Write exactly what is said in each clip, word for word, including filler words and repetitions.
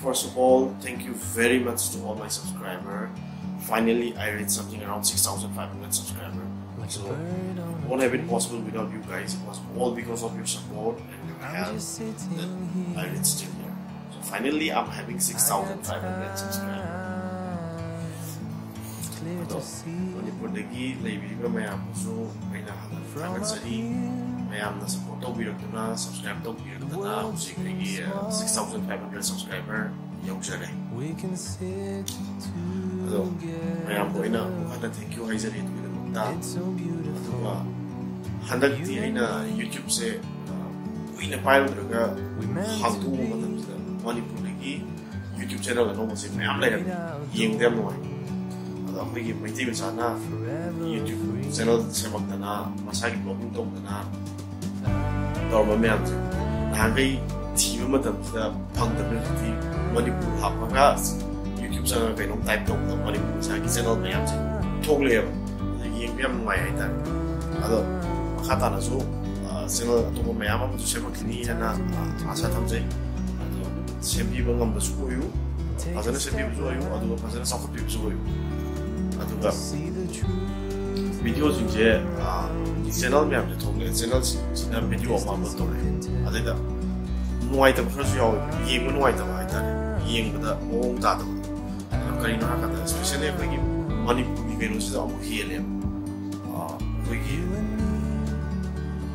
First of all, thank you very much to all my subscriber. Finally, I reached something around six thousand five hundred subscriber. So it won't have been possible without you guys. It was all because of your support and your help that I reached till here. So finally, I'm having six thousand five hundred subscribers. ꯑꯗꯣ ꯃꯅꯤꯄꯨꯔꯗꯒꯤ ꯂꯩꯕꯤꯔꯤꯕ ꯃꯌꯥꯝꯕꯨꯁꯨ ꯑꯩꯅ ꯍꯟꯅ ꯊꯥꯒꯠꯆꯔꯤ꯫ ꯃꯌꯥꯝꯅ support ꯇꯧꯕꯤꯔꯛꯇꯨꯅ, subscribe ꯇꯧꯕꯤꯔꯛꯇꯅ ꯍꯧꯖꯤꯛ ꯑꯩꯒꯤ six thousand five hundred subscriber ꯌꯧꯖꯔꯦ꯫ ꯑꯗꯣ ꯃꯌꯥꯝꯕꯨ ꯑꯩꯅ ꯑꯃꯨꯛ ꯍꯟꯅ thank you ꯍꯥꯏꯖꯔꯤ ꯑꯗꯨꯒꯤꯗꯃꯛꯇ꯫ ꯑꯗꯨꯒ ꯍꯟꯗꯛꯇꯤ ꯑꯩꯅ YouTubeꯁꯦ ꯀꯨꯏꯅ ꯄꯥꯏꯔꯨꯗ꯭ꯔꯒ ꯍꯥꯡꯗꯣꯛꯎꯕ ꯃꯇꯝꯁꯤꯗ ꯃꯅꯤꯄꯨꯔꯗꯒꯤ YouTube channel ꯑꯅꯧꯕꯁꯦ ꯃꯌꯥꯝ ꯂꯩꯔꯝꯃꯤ꯫ ꯌꯦꯡꯕꯗ ꯌꯥꯝ ꯅꯨꯡꯉꯥꯏ꯫ ꯑꯗꯣ ꯑꯩꯈꯣꯏꯒꯤ ꯃꯩꯇꯩ ꯃꯆꯥꯅ YouTube channel ꯁꯦꯝꯃꯛꯇꯅ, ꯃꯁꯥꯒꯤ vlogging ꯇꯧꯗꯅ ꯇꯧꯔꯝꯕ ꯃꯌꯥꯝꯁꯦ ꯅꯍꯥꯟꯈꯩ ꯊꯤꯕ ꯃꯇꯝꯁꯤꯗ ꯐꯪꯗꯕꯅꯤ꯫ ꯍꯧꯖꯤꯛꯇꯤ ꯃꯅꯤꯄꯨꯔ ꯍꯥꯞꯄꯒ YouTube ꯆꯪꯉꯒ ꯀꯩꯅꯣꯝ type ꯇꯧꯕꯗ ꯃꯅꯤꯄꯨꯔ ꯃꯆꯥꯒꯤ channel ꯃꯌꯥꯝꯁꯦ ꯊꯣꯛꯂꯛꯑꯦꯕ꯫ ꯑꯗꯨ ꯌꯦꯡꯕ ꯌꯥꯝ ꯅꯨꯡꯉꯥꯏ ꯍꯥꯏꯇꯥꯔꯦ꯫ ꯑꯗꯣ ꯃꯈꯥ ꯇꯥꯅꯁꯨ channel ꯑꯇꯣꯞꯄ ꯃꯌꯥꯝ ꯑꯃꯁꯨ ꯁꯦꯝꯃꯛꯈꯤꯅꯤ ꯍꯥꯏꯅ ꯑꯥꯁꯥ ꯊꯝꯖꯩ꯫ ꯑꯗꯣ ꯁꯦꯝꯕꯤꯕ ꯉꯝꯕꯁꯨ ꯑꯣꯏꯌꯨ, ꯐꯖꯅ ꯁꯦꯝꯕꯤꯕꯁꯨ ꯑꯣꯏꯌꯨ, ꯑꯗꯨꯒ ꯐꯖꯅ ꯆꯥꯎꯈꯠꯄꯤꯕꯁꯨ ꯑꯣꯏꯌꯨ꯫ ꯑꯗꯨꯒ videoꯁꯤꯡꯁꯦ channel ꯃꯌꯥꯝꯁꯦ ꯊꯣꯛꯂꯛꯑꯦ, channelꯁꯤꯡꯁꯤꯅ video ꯑꯃ upload ꯇꯧꯔꯛꯑꯦ꯫ ꯑꯗꯩꯗ ꯅꯨꯡꯉꯥꯏꯇꯕ ꯈꯔꯁꯨ ꯌꯥꯎꯋꯦ, ꯌꯦꯡꯕ ꯅꯨꯡꯉꯥꯏꯇꯕ ꯍꯥꯏꯇꯥꯔꯦ, ꯌꯦꯡꯕꯗ ꯃꯑꯣꯡ ꯇꯥꯗꯕ꯫ ꯑꯗꯣ ꯀꯔꯤꯅꯣ ꯍꯥꯏꯔꯀꯥꯟꯗ especially ꯑꯩꯈꯣꯏꯒꯤ ꯃꯅꯤꯄꯨꯔꯒꯤ ꯀꯩꯅꯣꯁꯤꯗ ꯑꯃꯨꯛ ꯍꯦꯜꯂꯦꯕ꯫ ꯑꯩꯈꯣꯏꯒꯤ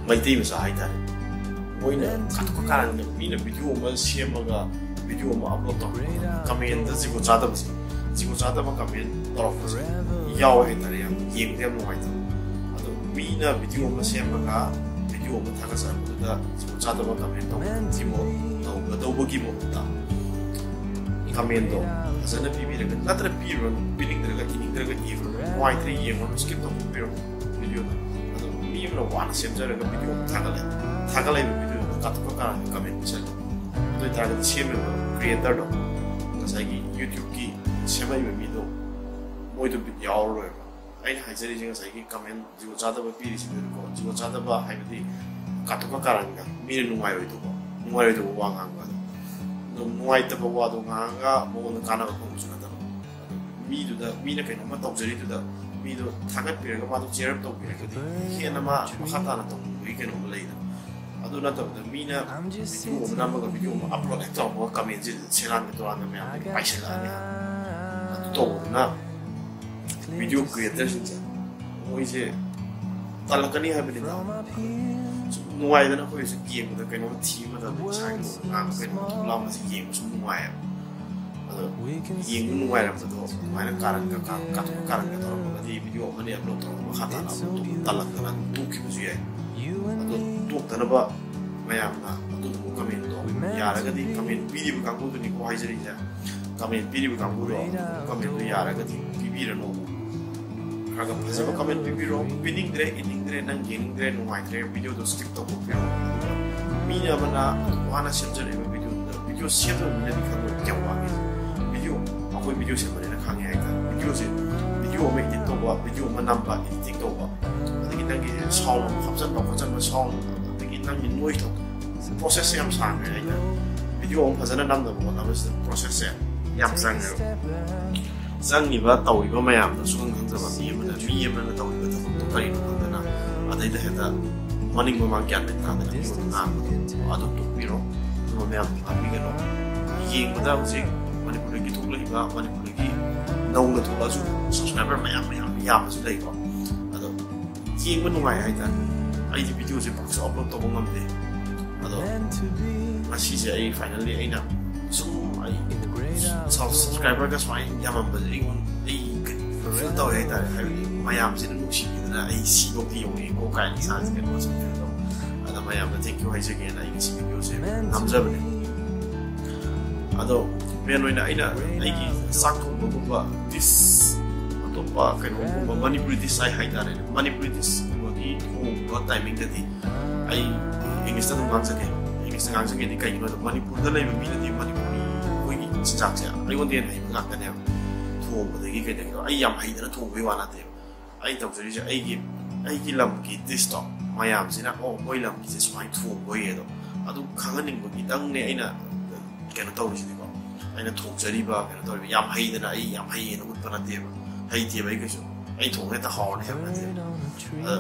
ꯃꯩꯇꯩ ꯃꯆꯥ ꯍꯥꯏꯇꯥꯔꯦ, ꯃꯣꯏꯅ ꯀꯥꯇꯨ ꯀꯥꯔꯟꯒ ꯃꯤꯅ video ꯑꯃ ꯁꯦꯝꯃꯒ video ꯑꯃ upload ꯇꯧꯔꯛꯄꯗ commentꯇ ꯖꯤꯒꯣ ꯆꯥꯗꯕꯁꯦ, ꯖꯤꯒꯣ ꯆꯥꯗꯕ comment ꯇꯧꯔꯛꯄꯁꯦ ꯌꯥꯎꯋꯦ ꯍꯥꯏꯇꯥꯔꯦ꯫ ꯌꯥꯝ ꯌꯦꯡꯕꯗ ꯌꯥꯝ ꯅꯨꯡꯉꯥꯏꯇꯕ꯫ ꯑꯗꯣ ꯃꯤꯅ video ꯑꯃ ꯁꯦꯝꯃꯒ video ꯑꯃ ꯊꯥꯒꯠꯆꯔꯛꯄꯗꯨꯗ ꯖꯤꯒꯣ ꯆꯥꯗꯕ comment ꯇꯧꯕꯒꯤꯃꯨꯛ, ꯇꯧꯒꯗꯧꯕꯒꯤ ꯃꯍꯨꯠꯇ commentꯇꯣ ꯐꯖꯅ ꯄꯤꯕꯤꯔꯒ, ꯅꯠꯇ꯭ꯔ ꯄꯤꯔꯨꯔꯅꯨ, ꯄꯤꯅꯤꯡꯗ꯭ꯔꯒ ꯏꯅꯤꯡꯗ꯭ꯔꯒ ꯏꯔꯨꯔꯅꯨ, ꯅꯨꯡꯉꯥꯏꯇ꯭ꯔꯦ ꯌꯦꯡꯉꯨꯔꯅꯨ, skip ꯇꯧꯊꯣꯛꯄꯤꯔꯣ videoꯗꯣ꯫ ꯑꯗꯣ ꯃꯤ ꯑꯃꯅ ꯋꯥꯅ ꯁꯦꯝꯖꯔꯒ video ꯑꯃ ꯊꯥꯒꯠꯂꯦ, ꯊꯥꯒꯠꯂꯛꯏꯕ videoꯗꯨ ꯀꯥꯇꯨ ꯀꯥꯔꯟ comment ꯄꯤꯁꯜꯂꯦ꯫ ꯑꯗꯨ ꯑꯣꯏꯇꯥꯔꯒꯗꯤ ꯁꯦꯝꯃꯤꯕ creatorꯗꯣ, ꯉꯁꯥꯏꯒꯤ YouTubeꯀꯤ ꯁꯦꯝꯃꯛꯏꯕ ꯃꯤꯗꯣ, ꯃꯣꯏꯗꯣ ꯕꯤꯠ ꯌꯥꯎꯔꯔꯣꯏꯕ꯫ ꯑꯩꯅ ꯍꯥꯏꯖꯔꯤꯁꯦ ꯉꯁꯥꯏꯒꯤ comment ꯖꯤꯒꯣ ꯆꯥꯗꯕ ꯄꯤꯔꯤꯁꯤꯡꯗꯨꯅꯤꯀꯣ꯫ ꯖꯤꯒꯣ ꯆꯥꯗꯕ ꯍꯥꯏꯕꯗꯤ ꯀꯥꯇꯨ ꯀꯥꯔꯟꯒ, ꯃꯤꯅ ꯅꯨꯡꯉꯥꯏꯔꯣꯏꯗꯧꯕ, ꯅꯨꯡꯉꯥꯏꯔꯣꯏꯗꯧꯕ ꯋꯥ ꯉꯥꯡꯕ꯫ ꯅꯨꯡꯉꯥꯏꯇꯕ ꯋꯥꯗꯣ ꯉꯥꯡꯉꯒ ꯃꯉꯣꯟꯗ ꯀꯥꯟꯅꯕ ꯐꯪꯕꯁꯨ ꯅꯠꯇꯕ꯫ ꯃꯤꯗꯨꯗ, ꯃꯤꯅ ꯀꯩꯅꯣꯝꯃ ꯇꯧꯖꯔꯤꯗꯨꯗ ꯃꯤꯗꯣ ꯊꯥꯒꯠꯄꯤꯔꯒ ꯃꯥꯗꯣ cheer up ꯇꯧꯕꯤꯔꯒꯗꯤ ꯍꯦꯟꯅ ꯃꯥ ꯃꯈꯥ ꯇꯥꯅ ꯇꯧꯅꯤꯡꯕꯒꯤ ꯀꯩꯅꯣꯝꯃ ꯂꯩꯗꯅ꯫ ꯑꯗꯨ ꯅꯠꯇꯕꯗ ꯃꯤꯅ video ꯑꯃ ꯅꯝꯃꯒ video ꯑꯃ upload ꯍꯦꯛ ꯇꯧꯔꯝꯃꯒ comment ꯁꯦ ꯁꯦꯔꯥꯟꯒ ꯇꯨꯔꯥꯟꯒ ꯃꯌꯥꯝ ꯄꯥꯏꯁꯤꯜꯂꯛꯑꯅꯤ꯫ ꯑꯗꯨ ꯇꯧꯕꯗꯨꯅ video creator ꯁꯤꯡꯁꯦ ꯃꯣꯏꯁꯦ ꯇꯜꯂꯛꯀꯅꯤ ꯍꯥꯏꯕꯅꯤꯗ꯫ ꯁꯨꯝ ꯅꯨꯡꯉꯥꯏꯗꯅ ꯑꯩꯈꯣꯏ ꯍꯧꯖꯤꯛ ꯌꯦꯡꯕꯗ ꯀꯩꯅꯣꯝ ꯊꯤꯕ ꯃꯇꯝꯗ ꯏꯁꯥꯒꯤ ꯂꯣꯟꯗ ꯉꯥꯡꯕ ꯀꯩꯅꯣꯝ ꯊꯣꯛꯂꯛꯑꯝꯕꯁꯦ ꯌꯦꯡꯕ ꯁꯨꯝ ꯅꯨꯡꯉꯥꯏꯌꯦꯕ꯫ ꯑꯗꯣ ꯌꯦꯡꯕ ꯅꯨꯡꯉꯥꯏꯔꯝꯕꯗꯣ ꯑꯗꯨꯃꯥꯏꯅ ꯀꯥꯔꯟꯒ ꯀꯥ-, ꯀꯥꯊꯣꯛ ꯀꯥꯔꯟꯒ ꯇꯧꯔꯝꯃꯒꯗꯤ video ꯑꯃꯅꯤ upload ꯇꯧꯔꯒ ꯃꯈꯥ ꯇꯥꯅ ꯑꯃꯨꯛ ꯇꯜꯂꯛꯇꯅ ꯑꯗꯨꯝ ꯇꯣꯛꯈꯤꯕꯁꯨ ꯌꯥꯏ꯫ ꯑꯗꯣ ꯇꯣꯛꯇꯅꯕ ꯃꯌꯥꯝꯅ ꯑꯗꯨꯒꯨꯝꯕ comment ꯗꯣ ꯌꯥꯔꯒꯗꯤ comment ꯄꯤꯔꯤꯕ ꯀꯥꯡꯕꯨꯗꯨꯅꯤꯀꯣ ꯍꯥꯏꯖꯔꯤꯁꯦ꯫ Comment ꯄꯤꯔꯤꯕ ꯀꯥꯡꯕꯨꯗꯣ commentꯗꯣ ꯌꯥꯔꯒꯗꯤ ꯄꯤꯕꯤꯔꯅꯣ꯫ ꯈꯔ ꯈꯔ ꯐꯖꯕ comment ꯄꯤꯕꯤꯔꯣ꯫ ꯄꯤꯅꯤꯡꯗ꯭ꯔꯦ, ꯏꯅꯤꯡꯗ꯭ꯔꯦ, ꯅꯪ ꯌꯦꯡꯅꯤꯡꯗ꯭ꯔꯦ, ꯅꯨꯡꯉꯥꯏꯇ꯭ꯔꯦ, videoꯗꯣ skip ꯇꯧꯊꯣꯛꯄꯤꯔꯣ꯫ ꯃꯤꯅ ꯑꯃꯅ ꯋꯥꯅ ꯁꯦꯝꯖꯔꯛꯏꯕ videoꯗꯨꯗ video ꯁꯦꯝꯗꯕ ꯃꯤꯅꯗꯤ ꯈꯪꯉꯣꯏ ꯀꯌꯥꯝ ꯋꯥꯒꯦ꯫ Video, ꯑꯩꯈꯣꯏ video ꯁꯦꯝꯕꯅꯤꯅ ꯈꯪꯉꯦ ꯍꯥꯏꯇꯥꯔꯦ꯫ Videoꯁꯦ, video ꯑꯃ edit ꯇꯧꯕ, video ꯑꯃ ꯅꯝꯕ, editing ꯇꯧꯕ, ꯑꯗꯒꯤ ꯅꯪꯒꯤ sound ꯑꯃ ꯍꯥꯞꯆꯟꯕ ꯈꯣꯠꯆꯟꯕ, sound, ꯑꯗꯒꯤ ꯅꯪꯒꯤ noise ꯇꯧꯕ, process ꯁꯦ ꯌꯥꯝ ꯁꯥꯡꯉꯦ ꯍꯥꯏꯇꯥꯔꯦ꯫ Video ꯑꯃ ꯐꯖꯅ ꯅꯝꯅꯕ ꯍꯣꯠꯅꯕꯁꯤꯗ process ꯁꯦ ꯌꯥꯝ ꯆꯪꯉꯦꯕ꯫ ꯆꯪꯉꯤꯕ ꯇꯧꯔꯤꯕ ꯃꯌꯥꯝꯗꯣ ꯁꯨꯈꯪ ꯈꯪꯗꯕ ꯃꯤ ꯑꯃꯅ, ꯃꯤ ꯑꯃꯅ ꯇꯧꯔꯤꯕ ꯊꯕꯛꯇꯣ ꯀꯔꯤꯅꯣ ꯈꯪꯗꯅ ꯑꯗꯩꯗ ꯍꯦꯛꯇ ꯃꯅꯤꯡ ꯃꯃꯥꯡ ꯒ꯭ꯌꯥꯟ ꯃꯦꯟ ꯇꯥꯗꯅ ꯃꯤꯉꯣꯟꯗ ꯉꯥꯡꯕꯗꯣ ꯑꯗꯨ ꯇꯣꯛꯄꯤꯔꯣ꯫ ꯑꯗꯨꯒ ꯃꯌꯥꯝ ꯇꯥꯕꯤꯒꯅꯣ꯫ ꯌꯦꯡꯕꯗ ꯍꯧꯖꯤꯛ ꯃꯅꯤꯄꯨꯔꯗꯒꯤ ꯊꯣꯛꯂꯛꯏꯕ, ꯃꯅꯤꯄꯨꯔꯗꯒꯤ ꯅꯧꯅ ꯊꯣꯛꯂꯛꯑꯁꯨ subscriber ꯃꯌꯥꯝ ꯃꯌꯥꯝ ꯌꯥꯝꯕꯁꯨ ꯂꯩꯀꯣ꯫ ꯑꯗꯣ ꯌꯦꯡꯕ ꯅꯨꯡꯉꯥꯏ ꯍꯥꯏꯇꯥꯔꯦ꯫ ꯑꯩꯗꯤ videoꯁꯦ ꯄꯥꯛꯁꯨ upload ꯇꯧꯕ ꯉꯝꯗꯦ꯫ ꯑꯗꯣ ꯉꯁꯤꯁꯦ ꯑꯩ finally ꯑꯩꯅ ꯁꯨꯝ ꯑꯩ subscriberꯒ ꯁꯨꯃꯥꯏꯅ ꯌꯥꯝꯃꯝꯕꯁꯦ ꯑꯩꯉꯣꯟꯗ ꯑꯩ feel ꯇꯧꯔꯦ ꯍꯥꯏꯇꯥꯔꯦ꯫ ꯍꯥꯏꯕꯗꯤ ꯃꯌꯥꯝꯁꯤꯅ ꯅꯨꯡꯁꯤꯕꯤꯗꯅ ꯑꯩ ꯁꯤꯐꯧꯗꯤ ꯌꯧꯅꯤꯡꯉꯤꯀꯣ ꯀꯥꯏꯅ ꯏꯁꯥꯁꯦ ꯀꯩꯅꯣ ꯇꯧꯖꯕꯅꯦ꯫ ꯑꯗꯣ ꯑꯗ ꯃꯌꯥꯝꯗ thank you ꯍꯥꯏꯖꯒꯦꯅ ꯑꯩ ꯉꯁꯤ videoꯁꯦ ꯅꯝꯖꯕꯅꯦ꯫ ꯑꯗꯣ main ꯑꯣꯏꯅ ꯑꯩꯅ ꯑꯩꯒꯤ ꯆꯥꯛ ꯊꯣꯡꯕꯒꯨꯝꯕ dish, ꯑꯇꯣꯞꯄ ꯀꯩꯅꯣꯒꯨꯝꯕ Manipuri dish ꯍꯥꯏ ꯍꯥꯏꯇꯥꯔꯦꯅꯦ꯫ Manipuri dishꯀꯨꯝꯕꯒꯤ ꯊꯣꯡꯕ timingꯗꯗꯤ ꯑꯩ Englishꯇ ꯑꯗꯨꯝ ꯉꯥꯡꯖꯒꯦ꯫ Englishꯇ ꯉꯥꯡꯖꯒꯦꯗꯤ ꯀꯩꯒꯤꯅꯣꯗ ꯃꯅꯤꯄꯨꯔꯗ ꯂꯩꯕ ꯃꯤꯅꯗꯤ ꯃꯅꯤꯄꯨꯔꯤ ꯑꯩꯈꯣꯏꯒꯤ ꯆꯤꯟꯖꯥꯛꯁꯦ ꯑꯩꯉꯣꯟꯗ ꯍꯦꯟꯅ ꯍꯩꯕ ꯉꯥꯛꯇꯅꯦꯕ꯫ ꯊꯣꯡꯕꯗꯒꯤ ꯀꯩꯗꯒꯤ ꯑꯩ ꯌꯥꯝ ꯍꯩꯗꯅ ꯊꯣꯡꯕꯒꯤ ꯋꯥ ꯅꯠꯇꯦꯕ꯫ ꯑꯩ ꯇꯧꯖꯔꯤꯁꯦ ꯑꯩꯒꯤ, ꯑꯩꯒꯤ ꯂꯝꯒꯤ dishꯇꯣ ꯃꯌꯥꯝꯁꯤꯅ "ꯑꯣ, ꯃꯣꯏ ꯂꯝꯒꯤꯁꯦ ꯁꯨꯃꯥꯏꯅ ꯊꯣꯡꯕ ꯑꯣꯏꯌꯦ"ꯗꯣ ꯑꯗꯨ ꯈꯪꯍꯟꯅꯤꯡꯕꯒꯤꯗꯪꯅꯦ ꯑꯩꯅ ꯀꯩꯅꯣ ꯇꯧꯔꯤꯁꯤꯗꯤꯀꯣ, ꯑꯩꯅ ꯊꯣꯡꯖꯔꯤꯕ ꯀꯩꯅꯣ ꯇꯧꯔꯤꯕ ꯌꯥꯝ ꯍꯩꯗꯅ, ꯑꯩ ꯌꯥꯝ ꯍꯩꯌꯦꯅ ꯎꯠꯄ ꯅꯠꯇꯦꯕ, ꯍꯩꯇꯦꯕ ꯑꯩ ꯀꯩꯁꯨ꯫ ꯑꯩ ꯊꯣꯡꯉꯦ ꯍꯦꯛꯇ ꯍꯥꯎꯔꯅꯤ ꯍꯥꯏꯕ ꯅꯠꯇꯦꯕ꯫ ꯑꯗ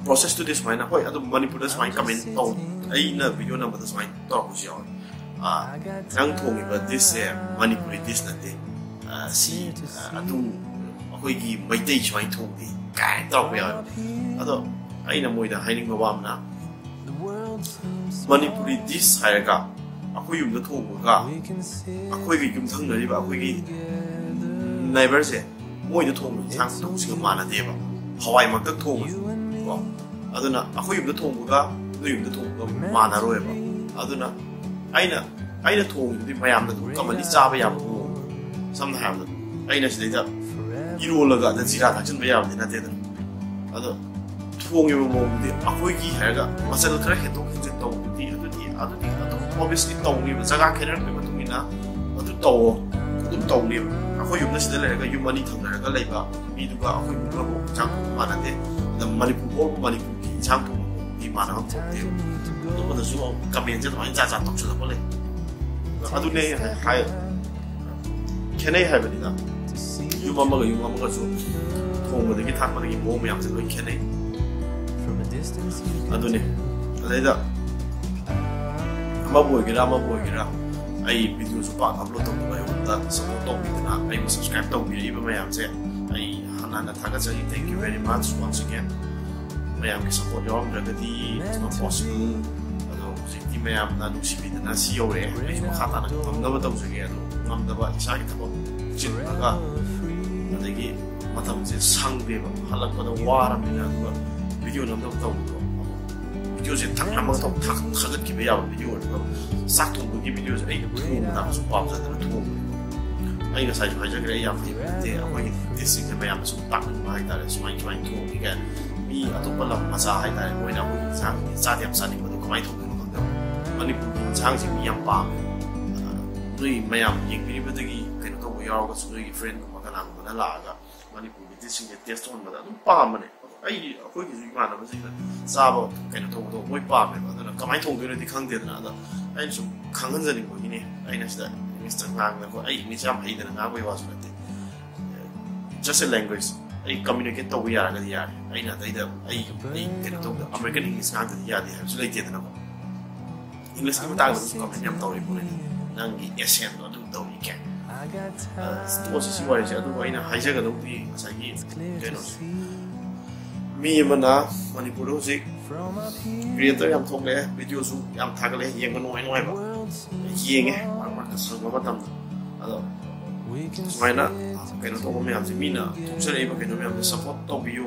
process ꯇꯨꯗꯤ ꯁꯨꯃꯥꯏꯅ, ꯍꯣꯏ, ꯑꯗꯨꯝ ꯃꯅꯤꯄꯨꯔꯗ ꯁꯨꯃꯥꯏꯅ comment ꯇꯧ, ꯑꯩꯅ video ꯅꯝꯕꯗ ꯁꯨꯃꯥꯏꯅ ꯇꯧꯔꯛꯄꯁꯨ ꯌꯥꯎꯋꯦ꯫ "ꯑꯥ, ꯅꯪ ꯊꯣꯡꯉꯤꯕ dish ꯁꯦ ꯃꯅꯤꯄꯨꯔꯤ dish ꯅꯠꯇꯦ꯫ ꯑꯥ, ꯁꯤ, ꯑꯥ, ꯑꯗꯨ ꯑꯩꯈꯣꯏꯒꯤ ꯃꯩꯇꯩ ꯁꯨꯃꯥꯏꯅ ꯊꯣꯡꯗꯦ" ꯀꯥꯏꯅ ꯇꯧꯔꯛꯄ ꯌꯥꯎꯋꯦ꯫ ꯑꯗꯣ ꯑꯩꯅ ꯃꯣꯏꯗ ꯍꯥꯏꯅꯤꯡꯕ ꯋꯥ ꯑꯃꯅ, ꯃꯅꯤꯄꯨꯔꯤ dish ꯍꯥꯏꯔꯒ ꯑꯩꯈꯣꯏ ꯌꯨꯝꯗ ꯊꯣꯡꯕꯒ ꯑꯩꯈꯣꯏꯒꯤ ꯌꯨꯝꯊꯪꯅꯔꯤꯕ ꯑꯩꯈꯣꯏꯒꯤ neighbour ꯁꯦ, ꯃꯣꯏꯗ ꯊꯣꯡꯕ ꯏꯟꯁꯥꯡ ꯃꯊꯦꯜꯁꯤꯒ ꯃꯥꯟꯅꯗꯦꯕ꯫ ꯍꯋꯥꯏꯃꯛꯇ ꯊꯣꯡꯉꯁꯨ ꯀꯣ꯫ ꯑꯗꯨꯅ ꯑꯩꯈꯣꯏ ꯌꯨꯝꯗ ꯊꯣꯡꯕꯒ ꯅꯣꯏ ꯌꯨꯝꯗ ꯊꯣꯡꯕꯒ ꯃꯥꯟꯅꯔꯣꯏꯕ꯫ ꯑꯗꯨꯅ ꯑꯩꯅ, ꯑꯩꯅ ꯊꯣꯡꯉꯤꯗꯨꯗꯤ ꯃꯌꯥꯝꯅ ꯑꯗꯨꯝ commonly ꯆꯥꯕ ꯌꯥꯕ ꯃꯑꯣꯡ꯫ ꯁꯝꯅ ꯍꯥꯏꯔꯕꯗ, ꯑꯩꯅ ꯁꯤꯗꯩꯗ ꯏꯔꯣꯜꯂꯒ ꯑꯗ ꯖꯤꯔꯥ ꯊꯥꯛꯆꯤꯟꯕ ꯌꯥꯕꯗꯤ ꯅꯠꯇꯦꯗꯅ꯫ ꯑꯗꯣ ꯊꯣꯡꯉꯤꯕ ꯃꯑꯣꯡꯗꯨꯗꯤ ꯑꯩꯈꯣꯏꯒꯤ ꯍꯥꯏꯔꯒ ꯃꯆꯜ ꯈꯔ ꯍꯦꯟꯗꯣꯛ ꯍꯦꯟꯖꯤꯟ ꯇꯧꯕꯗꯨꯗꯤ, ꯑꯗꯨꯗꯤ, ꯑꯗꯨꯗꯤ ꯑꯗꯨꯝ obviously ꯇꯧꯅꯦꯕ꯫ ꯖꯒꯥ ꯈꯦꯠꯅꯔꯛꯄꯒꯤ ꯃꯇꯨꯡ ꯏꯟꯅ ꯑꯗꯨ ꯇꯧꯑꯣ, ꯑꯗꯨꯝ ꯇꯧꯅꯦꯕ꯫ ꯑꯩꯈꯣꯏ ꯌꯨꯝꯗ ꯁꯤꯗ ꯂꯩꯔꯒ ꯌꯨꯝ ꯑꯅꯤ ꯊꯪꯅꯔꯒ ꯂꯩꯕ ꯃꯤꯗꯨꯒ ꯑꯩꯈꯣꯏ ꯌꯨꯝꯗ ꯑꯃꯨꯛ ꯏꯟꯁꯥꯡ ꯊꯣꯡꯕ ꯃꯥꯟꯅꯗꯦ꯫ ꯑꯗ ꯃꯅꯤꯄꯨꯔ ꯐꯥꯎꯕ ꯃꯅꯤꯄꯨꯔꯒꯤ ꯏꯟꯁꯥꯡ ꯊꯣꯡꯕ ꯃꯑꯣꯡꯗꯤ ꯃꯥꯟꯅꯕ ꯄꯣꯠꯇꯦꯕ꯫ ꯑꯗꯨꯝꯕꯗꯁꯨ comment ꯁꯦ ꯑꯗꯨꯃꯥꯏꯅ ꯖꯥꯠ ꯖꯥꯠ ꯇꯧꯁꯜꯂꯛꯄ ꯂꯩ꯫ ꯑꯗꯨꯅꯦ ꯍꯥꯏ-, ꯈꯦꯠꯅꯩ ꯍꯥꯏꯕꯅꯤꯗ꯫ ꯌꯨꯝ ꯑꯃꯒ ꯌꯨꯝ ꯑꯃꯒꯁꯨ ꯊꯣꯡꯕꯗꯒꯤ ꯊꯥꯛꯄꯗꯒꯤ ꯃꯑꯣꯡ ꯃꯌꯥꯝꯁꯦ ꯂꯣꯏ ꯈꯦꯠꯅꯩ꯫ ꯑꯗꯨꯅꯦ꯫ ꯑꯗꯩꯗ ꯑꯃꯕꯨ ꯑꯣꯏꯒꯦꯔꯥ ꯑꯃꯕꯨ ꯑꯣꯏꯒꯦꯔꯥ, ꯑꯩ video ꯁꯨ ꯄꯥꯛ upload ꯇꯧꯗꯕ, ꯑꯩꯉꯣꯟꯗ support ꯇꯧꯕꯤꯗꯅ, ꯑꯩꯕꯨ subscribe ꯇꯧꯕꯤꯔꯛꯏꯕ ꯃꯌꯥꯝꯁꯦ ꯑꯩ ꯍꯟꯅ ꯍꯟꯅ ꯊꯥꯒꯠꯆꯔꯤ꯫ Thank you very much once again꯫ ꯃꯌꯥꯝꯒꯤ support ꯌꯥꯎꯔꯝꯗ꯭ꯔꯒꯗꯤ it's not possible꯫ ꯑꯗꯣ ꯍꯧꯖꯤꯛꯇꯤ ꯃꯌꯥꯝꯅ ꯅꯨꯡꯁꯤꯕꯤꯗꯅ ꯁꯤ ꯌꯧꯔꯛꯑꯦ꯫ ꯑꯩꯁꯨ ꯃꯈꯥ ꯇꯥꯅ ꯉꯝꯅꯕ ꯇꯧꯖꯒꯦ꯫ ꯑꯗꯣ ꯉꯝꯗꯕ ꯏꯁꯥꯒꯤ ꯊꯕꯛ ꯆꯤꯟꯕꯒ, ꯑꯗꯒꯤ ꯃꯇꯝꯁꯦ ꯁꯪꯗꯦꯕ, ꯍꯜꯂꯛꯄꯗ ꯋꯥꯔꯕꯅꯤꯅ꯫ ꯑꯗꯨꯒ video ꯅꯝꯅꯕ ꯇꯧꯕꯗꯣ, video ꯁꯦ ꯊꯛ ꯅꯝꯃꯒ ꯊꯛ-, ꯊꯥꯒꯠꯈꯤꯕ ꯌꯥꯕ video ꯑꯣꯏꯔꯒ, ꯆꯥꯛ ꯊꯣꯡꯕꯒꯤ video ꯁꯦ ꯑꯩ ꯊꯣꯡꯕꯗꯁꯨ ꯄꯥꯝꯖꯗꯅ ꯊꯣꯡꯕꯅꯦ꯫ ꯑꯩ ꯉꯁꯥꯏꯁꯨ ꯍꯥꯏꯖꯈ꯭ꯔꯦ, ꯑꯩ ꯌꯥꯝ ꯍꯩꯕ ꯅꯠꯇꯦ꯫ ꯑꯩꯈꯣꯏꯒꯤ dish ꯁꯤꯡꯁꯦ ꯃꯌꯥꯝꯗ ꯁꯨꯝ ꯇꯥꯛꯅꯤꯡꯕ ꯍꯥꯏꯇꯥꯔꯦ, ꯁꯨꯃꯥꯏ ꯁꯨꯃꯥꯏꯅ ꯊꯣꯡꯉꯤ ꯀꯥꯏꯅ꯫ ꯃꯤ ꯑꯇꯣꯞꯄ ꯂꯝ ꯃꯆꯥ ꯍꯥꯏꯇꯥꯔꯦ, ꯃꯣꯏꯅ ꯑꯩꯈꯣꯏꯒꯤ ꯏꯟꯁꯥꯡꯁꯦ ꯆꯥꯗꯤ ꯌꯥꯝ ꯆꯥꯅꯤꯡꯕ, ꯑꯗꯨ ꯀꯃꯥꯏꯅ ꯊꯣꯡꯗꯣꯏꯅꯣ ꯈꯪꯗꯕ꯫ ꯃꯅꯤꯄꯨꯔꯒꯤ ꯏꯟꯁꯥꯡꯁꯦ ꯃꯤ ꯌꯥꯝ ꯄꯥꯝꯃꯦ꯫ ꯑꯗꯨꯅ ꯅꯣꯏ ꯃꯌꯥꯝ ꯌꯦꯡꯕꯤꯔꯤꯕꯗꯒꯤ ꯀꯩꯅꯣ ꯇꯧꯕ ꯌꯥꯎꯔꯒꯁꯨ, ꯅꯣꯏꯒꯤ friend ꯀꯨꯝꯕ ꯀꯅꯥꯒꯨꯝꯕꯅ ꯂꯥꯛꯑꯒ ꯃꯅꯤꯄꯨꯔꯒꯤ dish ꯁꯤꯡꯁꯦ taste ꯇꯧꯍꯟꯕꯗ ꯑꯗꯨꯝ ꯄꯥꯝꯕꯅꯦ꯫ ꯑꯩ, ꯑꯩꯈꯣꯏꯒꯤꯁꯨ ꯏꯃꯥꯟꯅꯕꯁꯤꯡꯅ ꯆꯥꯕ ꯀꯩꯅꯣ ꯇꯧꯕꯗꯣ ꯃꯣꯏ ꯄꯥꯝꯃꯦꯕ꯫ ꯑꯗꯨꯅ ꯀꯃꯥꯏꯅ ꯊꯣꯡꯗꯣꯏꯅꯣꯗꯤ ꯈꯪꯗꯦꯗꯅ꯫ ꯑꯗꯣ ꯑꯩꯅ ꯁꯨꯝ ꯈꯪꯍꯟꯖꯅꯤꯡꯕꯒꯤꯅꯤ꯫ ꯑꯩꯅ ꯁꯤꯗ ꯏꯪꯂꯤꯁꯇ ꯉꯥꯡꯗꯅ, ꯑꯩ ꯏꯪꯂꯤꯁ ꯌꯥꯝ ꯍꯩꯗꯅ ꯉꯥꯡꯕꯒꯤ ꯋꯥꯁꯨ ꯅꯠꯇꯦ꯫ Just a language. ꯑꯩ communicate ꯇꯧꯕ ꯌꯥꯔꯒꯗꯤ ꯌꯥꯔꯦ꯫ ꯑꯩꯅ ꯑꯇꯩꯗ ꯑꯩ ꯑꯩ ꯀꯩꯅꯣ ꯇꯧꯗ, American English ꯉꯥꯡꯗꯗꯤ ꯌꯥꯗꯦ ꯍꯥꯏꯕꯁꯨ ꯂꯩꯇꯦꯗꯅꯀꯣ꯫ ꯏꯪꯂꯤꯁꯀꯤ ꯃꯇꯥꯡꯗꯁꯨ comment ꯌꯥꯝ ꯇꯧꯔꯤ ꯄꯣꯠꯅꯤ, "ꯅꯪꯒꯤ accent ꯇꯣ ꯑꯗꯨ ꯇꯧꯏ" ꯀꯥꯏꯅ꯫ ꯑ, ꯇꯣꯛꯑꯁꯤ ꯁꯤ ꯋꯥꯔꯤꯁꯦ꯫ ꯑꯗꯨꯕꯨ ꯑꯩꯅ ꯍꯥꯏꯖꯒꯗꯧꯕꯗꯤ ꯉꯁꯥꯏꯒꯤ ꯀꯩꯅꯣꯁꯦ, ꯃꯤ ꯑꯃꯅ ꯃꯅꯤꯄꯨꯔꯗ ꯍꯧꯖꯤꯛ creator ꯌꯥꯝ ꯊꯣꯛꯂꯛꯑꯦ, video ꯁꯨ ꯌꯥꯝ ꯊꯥꯒꯠꯂꯛꯑꯦ, ꯌꯦꯡꯕ ꯅꯨꯡꯉꯥꯏ ꯅꯨꯡꯉꯥꯏꯕ ꯌꯦꯡꯉꯦ ꯃꯔꯛ ꯃꯔꯛꯇ ꯁꯪꯕ ꯃꯇꯝꯗ꯫ ꯑꯗꯣ ꯁꯨꯃꯥꯏꯅ ꯀꯩꯅꯣ ꯇꯧꯕ ꯃꯌꯥꯝꯁꯦ, ꯃꯤꯅ ꯊꯣꯛꯆꯔꯛꯏꯕ ꯀꯩꯅꯣ ꯃꯌꯥꯝꯁꯦ support ꯇꯧꯕꯤꯌꯨ,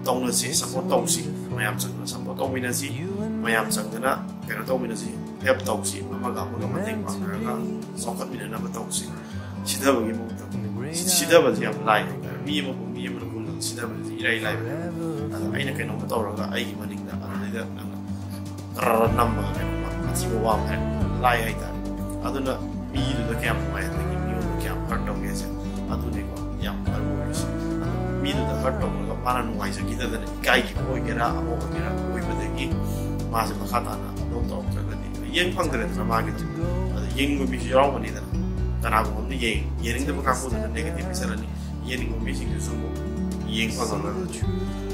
ꯇꯧꯅꯁꯤ, support ꯇꯧꯁꯤ, ꯃꯌꯥꯝ ꯆꯪꯗꯅ support ꯇꯧꯃꯤꯟꯅꯁꯤ, ꯃꯌꯥꯝ ꯆꯪꯗꯅ ꯀꯩꯅꯣ ꯇꯧꯃꯤꯟꯅꯁꯤ, help ꯇꯧꯁꯤ, ꯑꯃꯒ ꯑꯃꯒ ꯃꯇꯦꯡ ꯄꯥꯡꯅꯔꯒ ꯆꯥꯎꯈꯠꯃꯤꯟꯅꯅꯕ ꯇꯧꯁꯤ꯫ ꯁꯤꯊꯕꯒꯤ ꯃꯍꯨꯠꯇ ꯁꯤ-, ꯁꯤꯊꯕꯁꯦ ꯌꯥꯝ ꯂꯥꯏ ꯍꯥꯏꯇꯥꯔꯦ꯫ ꯃꯤ ꯑꯃꯕꯨ ꯃꯤ ꯑꯃꯅ ꯍꯨꯜꯂꯒ ꯁꯤꯊꯕꯁꯦ ꯏꯔꯥꯏ ꯂꯥꯏꯕꯅꯦ꯫ ꯑꯗꯣ ꯑꯩꯅ ꯀꯩꯅꯣꯝꯃ ꯇꯧꯔꯒ ꯑꯩꯒꯤ ꯃꯅꯤꯡꯗ ꯑꯗꯨꯗꯩꯗ ꯅꯪꯅ ꯇꯔꯔ ꯅꯝꯃꯒ ꯀꯩꯅꯣꯝꯃ ꯑꯊꯤꯕ ꯋꯥ ꯑꯃ ꯍꯥꯏꯔꯛꯄ ꯂꯥꯏ ꯍꯥꯏꯇꯥꯔꯦ꯫ ꯑꯗꯨꯅ ꯃꯤꯗꯨꯗ ꯀꯌꯥꯝ ꯅꯨꯡꯉꯥꯏꯍꯟꯗꯒꯦ, ꯃꯤꯉꯣꯟꯗ ꯀꯌꯥꯝ hurt ꯇꯧꯒꯦ ꯍꯥꯏꯁꯦ, ꯑꯗꯨꯅꯤꯀꯣ ꯌꯥꯝ ꯃꯔꯨ ꯑꯣꯏꯔꯤꯁꯦ꯫ ꯑꯗꯣ ꯃꯤꯗꯨꯗ hurt ꯇꯧꯔꯒ ꯃꯥꯅ ꯅꯨꯡꯉꯥꯏꯖꯈꯤꯗꯗꯅ ꯏꯀꯥꯏꯈꯤꯕ ꯑꯣꯏꯒꯦꯔꯥ, ꯑꯃ ꯑꯣꯏꯒꯦꯔꯥ, ꯑꯣꯏꯕꯗꯒꯤ ꯃꯥꯁꯦ ꯃꯈꯥ ꯇꯥꯅ upload ꯇꯧꯔꯛꯇ꯭ꯔꯒꯗꯤ ꯌꯦꯡ ꯐꯪꯗ꯭ꯔꯦꯗꯅ ꯃꯥꯒꯤꯗꯣ꯫ ꯑꯗꯣ ꯌꯦꯡꯅꯤꯡꯕ ꯃꯤꯁꯨ ꯌꯥꯎꯔꯝꯒꯅꯤꯗꯅ, ꯀꯅꯥꯒꯨꯝꯕ ꯑꯃꯅ ꯌꯦꯡ-, ꯌꯦꯡꯅꯤꯡꯗꯕ ꯀꯥꯡꯕꯨꯗꯨꯅ negative ꯄꯤꯁꯜꯂꯅꯤ, ꯌꯦꯡꯅꯤꯡꯕ ꯃꯤꯁꯤꯡꯗꯨꯁꯨ ꯑꯃꯨꯛ ꯌꯦꯡ ꯐꯪꯉꯔꯣꯏ꯫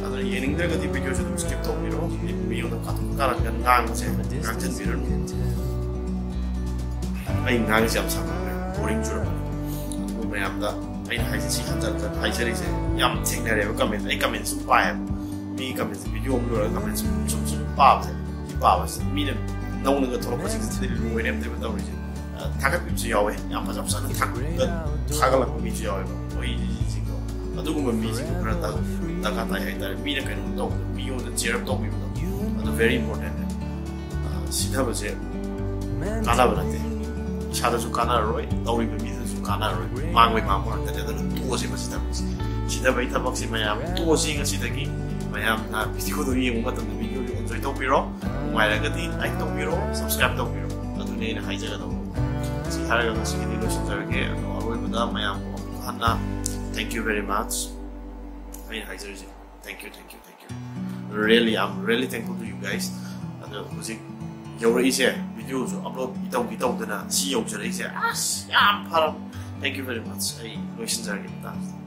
ꯑꯗꯨꯅ ꯌꯦꯡꯅꯤꯡꯗ꯭ꯔꯒꯗꯤ video ꯁꯦ ꯑꯗꯨꯝ skip ꯇꯧꯕꯤꯔꯣ꯫ ꯃꯤꯉꯣꯟꯗ ꯀꯥꯇꯨ ꯀꯥꯔꯟꯒ ꯉꯥꯡꯕꯁꯦ ꯉꯥꯡꯁꯤꯟꯕꯤꯔꯅꯨ꯫ ꯑꯩ ꯉꯥꯡꯉꯤꯁꯦ ꯌꯥꯝ ꯁꯥꯡꯃꯟꯈ꯭ꯔꯦ, boring ꯆꯨꯔꯝꯃꯅꯤ꯫ ꯑꯗꯨꯕꯨ ꯃꯌꯥꯝꯗ ꯑꯩꯅ ꯍꯥꯏꯁꯦ ꯁꯤ ꯍꯟꯖꯟ ꯍꯟꯖꯟ ꯍꯥꯏꯖꯔꯤꯁꯦ꯫ ꯌꯥꯝ ꯊꯦꯡꯅꯔꯦꯕ comment, ꯑꯩ comment ꯁꯨꯝ ꯄꯥꯏꯌꯦꯕ, ꯃꯤ comment ꯁꯦ, video ꯑꯃ ꯂꯣꯏꯔꯒ comment ꯁꯨꯝ ꯁꯨꯝ ꯁꯨꯝ ꯄꯥꯕꯁꯦ, ꯁꯤ ꯄꯥꯕꯁꯦ ꯃꯤꯅ ꯅꯧꯅꯒ ꯊꯣꯛꯂꯛꯄꯁꯤꯡꯁꯤꯗꯤ ꯂꯣꯏꯔꯦ ꯑꯝꯇꯕ ꯇꯧꯔꯤꯁꯦ꯫ ꯑ, ꯊꯥꯒꯠꯄꯤꯕꯁꯨ ꯌꯥꯎꯋꯦ, ꯌꯥꯝ ꯐꯖ ꯐꯖꯅ ꯊꯥꯒꯠ-, ꯊꯥꯒꯠꯂꯛꯄ ꯃꯤꯁꯨ ꯌꯥꯎꯋꯦꯕ꯫ ꯃꯣꯏꯁꯤꯡꯗꯣ ꯑꯗꯨꯒꯨꯝꯕ ꯃꯤꯁꯤꯡꯗꯣ ꯈꯔ ꯇ-, ꯗꯔꯀꯥꯔ ꯇꯥꯏ ꯍꯥꯏꯇꯥꯔꯦ꯫ ꯃꯤꯅ ꯀꯩꯅꯣꯝ ꯇꯧꯕꯗꯣ, ꯃꯤꯉꯣꯟꯗ cheer up ꯇꯧꯕꯤꯕꯗꯣ, ꯑꯗꯨ very important ꯅꯦ꯫ ꯑ, ꯁꯤꯊꯕꯁꯦ ꯀꯥꯟꯅꯕ ꯅꯠꯇꯦ, ꯏꯁꯥꯗꯁꯨ ꯀꯥꯟꯅꯔꯔꯣꯏ, ꯇꯧꯔꯤꯕ ꯃꯤꯗꯨꯗꯁꯨ ꯀꯥꯟꯅꯔꯔꯣꯏ, ꯃꯥꯡꯕꯩ ꯃꯥꯡꯕ ꯉꯥꯛꯇꯅꯦ꯫ ꯑꯗꯨꯅ ꯇꯣꯛꯑꯁꯦ ꯃꯁꯤ ꯊꯕꯛꯁꯦ꯫ ꯁꯤꯊꯕꯒꯤ ꯊꯕꯛꯁꯦ ꯃꯌꯥꯝ ꯇꯣꯛꯑꯁꯤ ꯉꯁꯤꯗꯒꯤ꯫ ꯃꯌꯥꯝꯅ video ꯗꯣ ꯌꯦꯡꯕ ꯃꯇꯝꯗ video ꯗꯣ enjoy ꯇꯧꯕꯤꯔꯣ, ꯅꯨꯡꯉꯥꯏꯔꯒꯗꯤ like ꯇꯧꯕꯤꯔꯣ, subscribe ꯇꯧꯕꯤꯔꯣ, ꯑꯗꯨꯅꯤ ꯑꯩꯅ ꯍꯥꯏꯖꯒꯗꯧꯕ꯫ ꯁꯤ ꯍꯥꯏꯔꯒ ꯉꯁꯤꯒꯤꯗꯤ ꯂꯣꯏꯁꯤꯟꯖꯔꯒꯦ꯫ ꯑꯗꯣ ꯑꯔꯣꯏꯕꯗ ꯃꯌꯥꯝꯕꯨ ꯑꯃꯨꯛ ꯍꯟꯅ thank you very much ꯑꯩꯅ ꯍꯥꯏꯖꯔꯤꯁꯦ꯫ Thank you, thank you, thank you. Really, I'm really thankful to you guys. ꯑꯗꯣ ꯍꯧꯖꯤꯛ ꯌꯧꯔꯛꯏꯁꯦ, videoꯁꯨ upload ꯇꯧꯗꯤ ꯇꯧꯗꯅ ꯁꯤ ꯌꯧꯖꯔꯛꯏꯁꯦ ꯑꯁ ꯌꯥꯝ ꯐꯔꯕ꯫ Thank you very much꯫ ꯑꯩ ꯂꯣꯏꯁꯤꯟꯖꯔꯒꯦ ꯃꯇꯥꯡꯁꯤꯗ꯫